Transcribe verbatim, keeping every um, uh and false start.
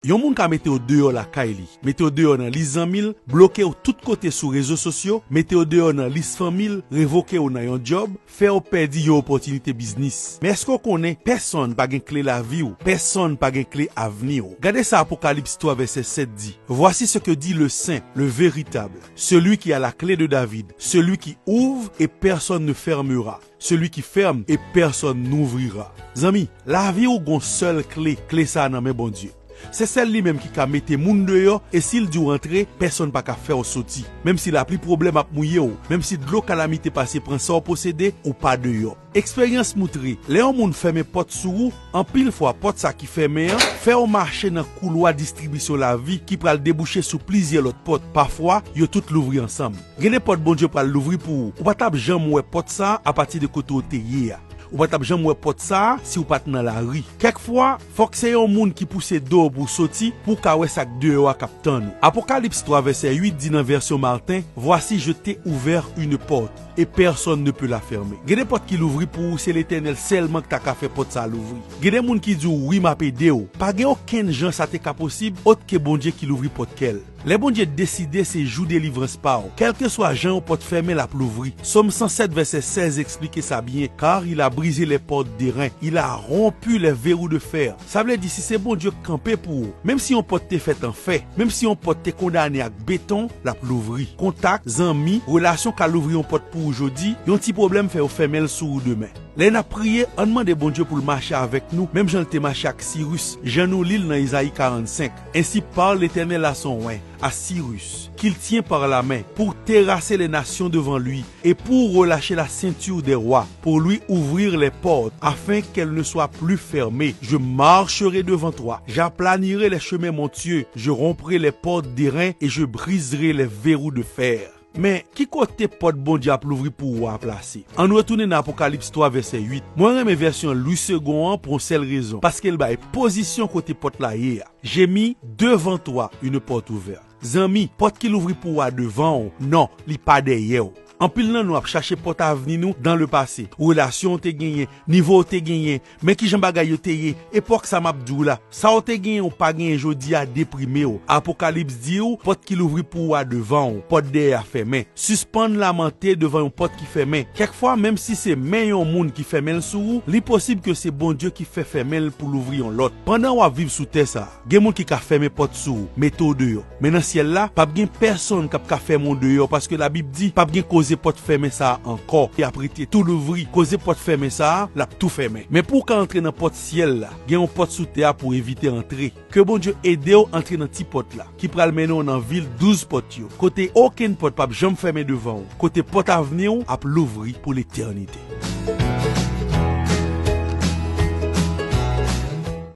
Yon moun ka mete w deyò lakay li, mete w deyò nan lis zanmi l, bloke w tout kote sou rezo sosyo, mete w deyò nan lis fanmi l, revoke w nan yon djòb, fè w pèdi yon opòtinite biznis. Men èske w konnen pèsonn pa gen kle lavi w? Pèsonn pa gen kle avni w. Gade sa Apokalips twa vèsè sèt di, Voici ce que dit le saint, le véritable, celui qui a la clé de David, celui qui ouvre et personne ne fermera, celui qui ferme et personne n'ouvrira. Zanmi, lavi w gon sèl kle, kle sa a nan men Bondye. Se sèl li menm ki ka mete moun deyò, e si l di w antre, pèsonn pa ka fè w soti. Menm si lapli pwoblèm ap mouye w, menm si dlo kalamite pase pran sa w posede, ou pa deyò. Eksperyans moutre, lè yon moun fèmen pòt sou ou, anpil fwa pòt sa ki fèmen an fè w mache nan koulwa distribisyon lavi ki pral debouche sou plizyè lòt pòt. Pafwa, yo tout louvri ansanm. Gen de pòt Bondye pral louvri pou ou. Ou pa t ap janm wè pòt sa a apati de kote w te ye a. Ou pa t ap janm wè pòt sa a si w pa t nan lari. Kèk fwa, fòk se yon moun ki pouse do w pou w soti pou w ka wè sa k deyò a k ap tann ou. Apokalips twa vèsè uit di nan vèsyon Marten, Voici, je t'ai ouvert une porte, et personne ne peut la fermer. Gen de pòt ki louvri pou ou, se Letènèl sèlman k ta ka fè pòt sa a louvri. Gen de moun ki di w, Wi, m ap ede w. Pa gen okenn jan sa te ka posib, òt ke Bondye ki louvri pòt kè l. Lè Bondye deside, se jou delivrans pa w. Kèlkeswa jan yon pòt fèmen, l ap louvri. Sòm san sèt vèsè sèz eksplike sa byen, Car il a brisé les portes d'airain, il a rompu les verrous de fer. Sa vle di, si se Bondye k kanpe pou ou, menm si yon pòt te fèt an fè, menm si yon pòt te kondane ak beton, l ap louvri. Kontak, zanmi, relasyon ka louvri yon pòt pou ou jodi, yon ti pwoblèm fè yo fèmen l sou ou demen. Lè n ap priye, ann mande Bondye pou l mache avèk nou, menm jan l te mache ak Siris, jan nou li l nan Izayi karannsenk. Ainsi parle l'Éternel à son oint, à Cyrus, qu'il tient par la main, pour terrasser les nations devant lui, et pour relâcher la ceinture des rois, pour lui ouvrir les portes, afin qu'elles ne soient plus fermées. Je marcherai devant toi, j'aplanirai les chemins montueux, je romprai les portes d'airain et je briserai les verrous de fer. Men, ki kote pòt Bondye ap louvri pou ou a plase? Ann retounen nan Apokalips twa vèsè uit. Mwen renmen vèsyon Louis Segond an pou yon sèl rezon, paske l bay pozisyon kote pòt la ye a. J'ai mis devant toi une porte ouverte. Zanmi, pòt ki louvri pou ou a devan w, non, li pa dèyè w. Anpil nan nou ap chache pòt avni nou dans le passé. Relasyon w te genyen, nivo w te genyen, men kijan bagay yo te ye, epòk sa m ap di w la. Sa w te genyen ou pa genyen jodi a deprime w. Apokalips di w, pòt ki louvri pou ou a devan w, pòt dèyè a fèmen. Sispann lamante devan yon pòt ki fèmen. Kèk fwa, menm si se men yon moun ki fèmen l sou ou, li posib ke se Bondye ki fè fèmen l pou louvri yon lòt. Pandan w ap viv sou tè sa a, gen moun ki ka fèmen pòt sou ou, mete w deyò. Men nan syèl la, p ap gen pèsonn k ap ka fèmen w deyò, paske Labib di, p ap gen koze pòt fèmen sa a ankò. Y ap rete tou louvri. Koze pòt fèmen sa a, l ap tou fèmen. Men pou w ka antre nan pòt syèl la, gen yon pòt sou tè a pou w evite antre. Ke Bondye ede w antre nan ti pòt la, ki pral mennen w nan vil douz pòt yo, kote okenn pòt p ap janm fèmen devan w, kote pòt avni w ap louvri pou letènite.